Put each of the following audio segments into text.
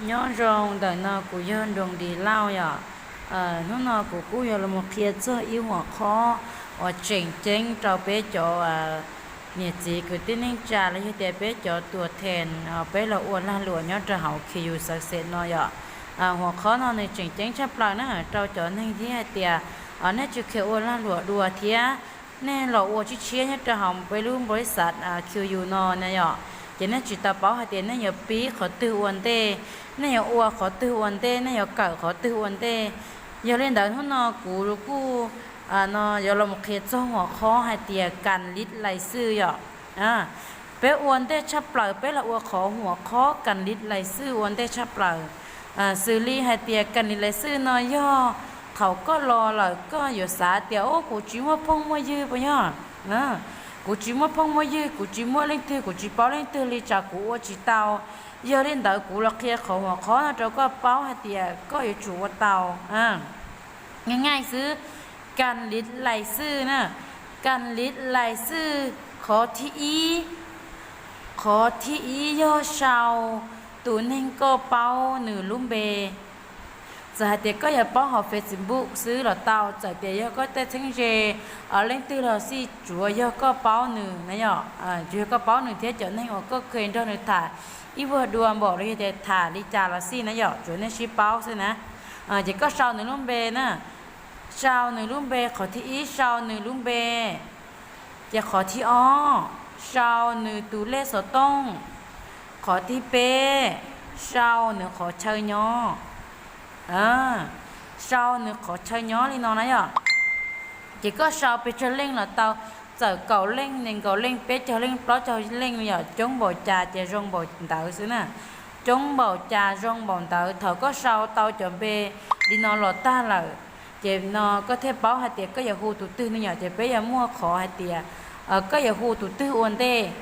Nyob zoo, ntawm no kuv yog Nroos Dis Lauj yom. Hnub no kuv kuj yuav los qhia txog ib huam qhob uas tseem ceeb rau peb cov niam txiv kwv tij neej tsa los yog tias peb cov tuam thees peb los ua lag luam nyob rau hauv Q U Success no yom. Huam qhob no nws tseem ceeb tshaj plaws na rau cov neeg thiab hais tias nej tsis khiav ua lag luam dua thiab nej los ua tshiab tshiab nyob rau hauv peb lub npaus lis xav Q U no na yom, ces nej tsis tau paub hais tias nej yuav pib qhov twg ua ntej, nej yuav ua qhov twg ua ntej, nej yuav kawm qhov twg ua ntej. Yog li ntawd hnub no kuv kuj yuav los qhia txog huam qhob hais tias kas lij lais xwj yom. Peb ua ntej tshaj plaws peb los ua qhov huam qhob kas lij lais xwj ua ntej tshaj plaws. Xws li hais tias kas lij lais xwj no yog thaum koj los lawm koj yuav xav tias, o, kuv tsis muaj phooj muaj ywg puas yog? Kuv tsis muaj phooj muaj ywg, kuv tsis muaj leej twg, kuv tsis paub leej twg li tsam kuv ua tsis tau. Yog li ntawd kuv los qhia qhov huam qhob no rau koj paub hais tias koj yuav tsum ua tau. Nyaj nyaj xwb, kas lij lais xwj na, kas lij lais xwj qhov thib ib, qhov thib ib yog sau tus neeg koj paub nws lub npe. Txawm hais tias koj yuav paub hauv Facebook xwb los tau, txawm tias yog koj tej txheeb ze leej twg los xij, tsuav yog koj paub nws na yom, tsuav yog koj paub nws thiab cov neeg uas koj kheev nrog nws tham ib vuag dua npaum los yog tias tham li cas los xij na yom, tsuav nej sib paub xwb na. Ces koj sau nws lub npe na, sau nws lub npe, qhov thib ib sau nws lub npe. Ces qhov thib ob sau nws tus lej xov tooj. Qhov thib peb sau nws qhov chaw nyob. Sau nws qhov chaw nyob li no na yom. Ces koj sau pes tsawg leej los tau, txawm kaum leej, nees nkaum leej, peb caug leej, plaub caug leej yom, coob npaum cas ces zoo npaum ntawd xwb na. Coob npaum cas zoo npaum ntawd. Thaum koj sau tau cov npe li no los tag lawm, ces no koj thiaj paub hais tias koj yuav hu tus twg ne yom. Ces peb yuav muaj qhov hais tias koj yuav hu tus twg ua ntej,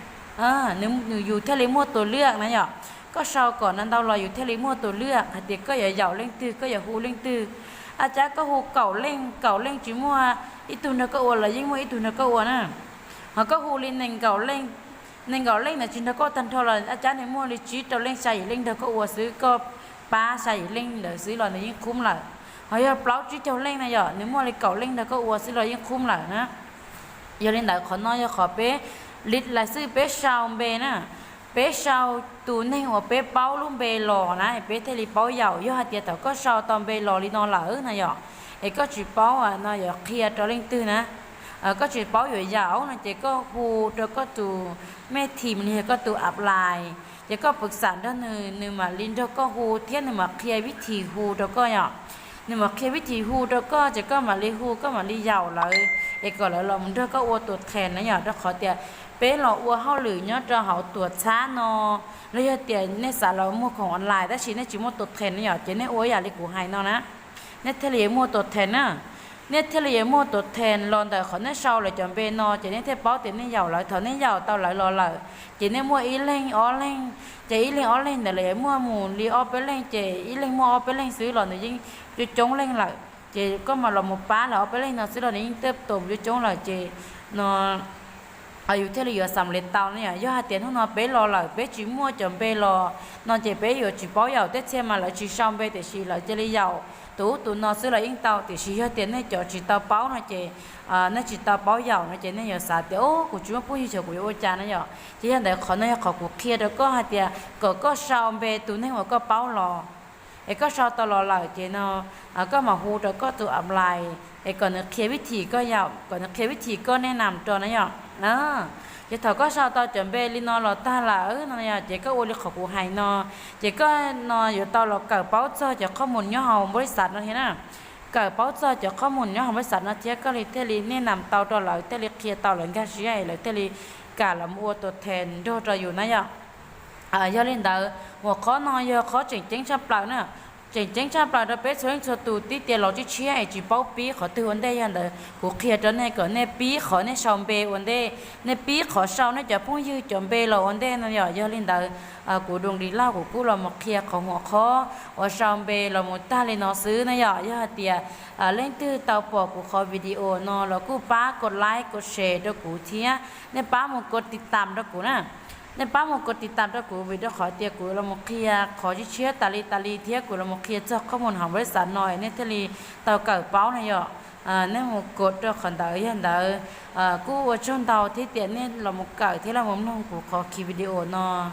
nws yus thiaj li muaj tus lwaj na yom. Koj sau kom ntau ntau los yus thiaj li muaj tus lwaj hais tias koj yuav yaum leej twg, koj yuav hu leej twg. Ab, cas koj hu kaum leej, kaum leej tsis muaj ib tug nrog koj ua los yeej muaj ib tug nrog koj ua na. Ho koj hu li nees nkaum leej, nees nkaum leej ntawd tsis nrog koj tag nrho los ab, cas nws muaj li tsib rau leej, xya yim leej nrog koj ua xwb, koj pab xya yim leej ntawd xwb los nws yeej khub lawm. Ho yog plaub tsib caug leej na yom, nws muaj li kaum leej nrog koj ua xwb los yeej khub lawm na. Yog li ntawd qhov no yog qhov peb lij lais xwj, peb sau npe na, peb sau tus neeg uas peb paub lub npe los na, peb thiaj li paub yaum. Yog hais tias thaum koj sau tau npe los li no lawm na yom, es koj tsis paub no yuav qhia rau leej twg na, koj tsis paub yuav yaum no ces koj hu rau koj tus mej thim los yog koj tus apply, ces koj pwv xam nrog nws, nws mam li nrog koj hu thiab nws mam qhia vib thim hu rau koj yom. Nws mam qhia vib thim hu rau koj ces koj mam li hu, koj mam li yaum lawv es kom lawv los mus nrog koj ua tus thees na yom. Rau qhov tias peb los ua hauj lwm nyob rau hauv tuam txhab no, los yog tias nej xav los muag khoom online tab sis nej tsis muaj tus thees na yom, ces nej ua ib yam li kuv hais no na, nej thiaj li muaj tus thees na. Nej thiaj li yuav muaj tus thees los ntawm qhov nej sau lawv cov npe no ces nej thiaj paub tias nej yaum lawv. Thaum nej yaum tau lawv los lawm ces nej muaj ib leeg ob leeg, ces ib leeg ob leeg ntawd lawv yuav muaj mus li ob peb leeg, ces ib leeg muaj ob peb leeg xwb los nws yeej coob coob leej lawm. Ces koj mam los mus pab lawv ob peb leeg no xwb los nws yeej tej tus coob coob lawm ces no yus thiaj li yuav xam li tau ne yom. Yog hais tias hnub no peb los lawm peb tsis muaj cov npe los no ces peb yuav tsis paub yaum. Tej txhia mas lawv tsis sau npe tiam sis lawv cia li yaum tus ub tus no xwb los yeej tau, tiam sis yog tias nej cov tsis tau paub no ces nej tsis tau paub yaum no ces nej yuav xav tias, o, kuv tsis muaj phooj ywg xyov kuv yuav ua cas na yom. Ces yog ntawd qhov no yog qhov kuv qhia rau koj hais tias kom koj sau npe tus neeg uas koj paub los, es koj sau tau los lawm ces no koj mam hu rau koj tus apply es kom nws qhia vib thim koj yaum, kom nws qhia vib thim koj nej nam rau na yom. Ces thaum koj sau tau cov npe li no los tag lawm no ces koj ua li qhov kuv hais no, ces koj no yuav tau los kawm paub txog cov qhob mus nyob hauv npau li xav no thiab na. Kawm paub txog cov qhob mus nyob hauv npau li xav no thiab koj li thiaj li nej nam tau rau lawv, thiaj li qhia tau lawv nkag siab es lawv thiaj li kam los ua tus thees nrog rau yus na yom. Yog li ntawd huam qhob no yog qhob tseem ceeb tshaj plaws na, tseem ceeb tshaj plaws rau peb txhua leej txhua tus tib tias los tshiab tshiab es tsis paub pib qhov twg ua ntej. Yog ntawd kuv qhia rau nej kom nej pib qhov nej sau npe ua ntej, nej pib qhov sau nej cov phooj ywg cov npe los ua ntej no yom. Yog li ntawd kuv Doos Dis Lauj kuv kuj los mus qhia qhov huam qhob uas sau npe los mus tag li no xwb na yom. Yog hais tias leej twg tau pom kuv qhov video no los kuj pab kos like kos share rau kuv thiab nej pab mus kos tiv tam rau kuv na. Nej pab mus kov tiv tam rau kuv vim rau qhov tias kuv los mus qhia qhov tshiab tshiab tas li tas li thiab kuv los mus qhia txog qhob mus hauv npaum li xav no nej thiaj li tau kawm paub no yom. Nej mus kov rau qhov ntawd yog ntawd. Kuj ua tsaug ntau thiab tias nej los mus kawm thiab los mus mloog kuv qhov khi video no.